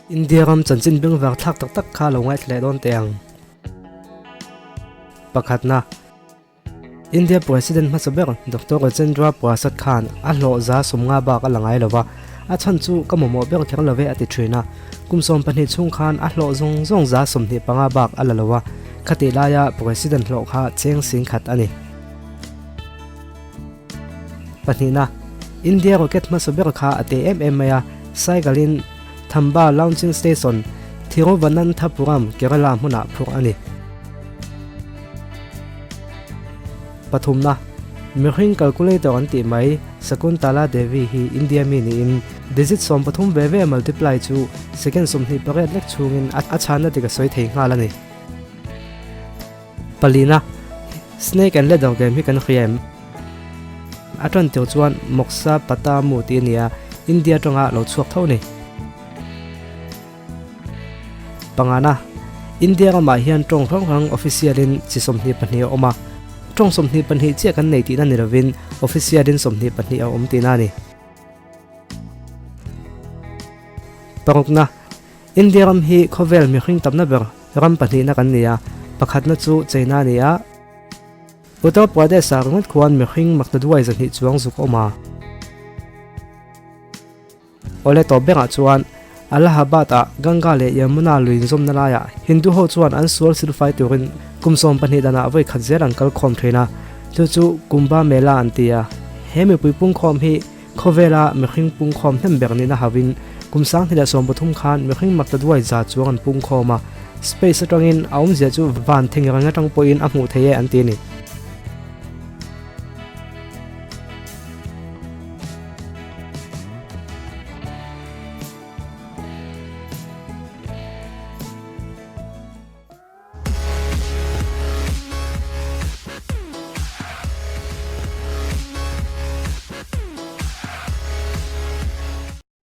India ram chanchin bengvar thlak tak tak kha lo ngaithla leh dawn teh ang. Pakhatna, India President hmasa ber Doctor Rajendra Prasad khan a hlawh 150 bak a la ngai lo va, a chhan chu ka mamawh ber kher lo ve a ti thin a. Kum 12 chhung khan a hlawh zawng zawng 25 bak a la lo a, khatih laia President hlawh kha cheng sing khat a ni. Pahnihna, India rocket hmasa ber kha a te em em mai a, cycle in Thamba Launching Station, Thiruvananthapuram, Kerala hmunah phurh a ni. Pathumna, Mihring calculator an tih mai Sakuntala Devi hi India mi niin digit 13 ve ve multiply chu second 28 lek chhungin a chhanna dik a sawi thei nghal a ni. Palina, Snake and Ladder game hi kan hria em? A tan tir chuan Moksa Pata Mu tih a ni a, India atanga lo chhuak tho a ni. Pangana, India ramah hian tawng hrang hrang official in chi 22 a awm a. Tawng 22 chiah kan nei tihna ni lovin official in 22 a awm tihna a ni. Parukna, India ram hi khawvel mihring tamna ber ram pahnihna kan ni a, pakhatna chu China a ni a. Uttar Pradesh-ah ringawt khuan mihring maktaduai 200 chuang zuk a awm a. Awle tawp berah chuan Allahabad-ah Ganga leh Yamuna lui inzawmna laiah Hindu ho chuan an sual silfai turin kum 12 danah vawi khat zel an kal khawm thin a, chu chu Kumbha Mela an ti a. He mipui pungkhawm hi khawvela mihring pungkhawm hnem ber nihna hauhin kum 2013 khan mihring maktaduai za chuang an pungkhawm a, space atangin a awmzia chu van thengreng atang pawhin a hmuh theih e an ti a ni.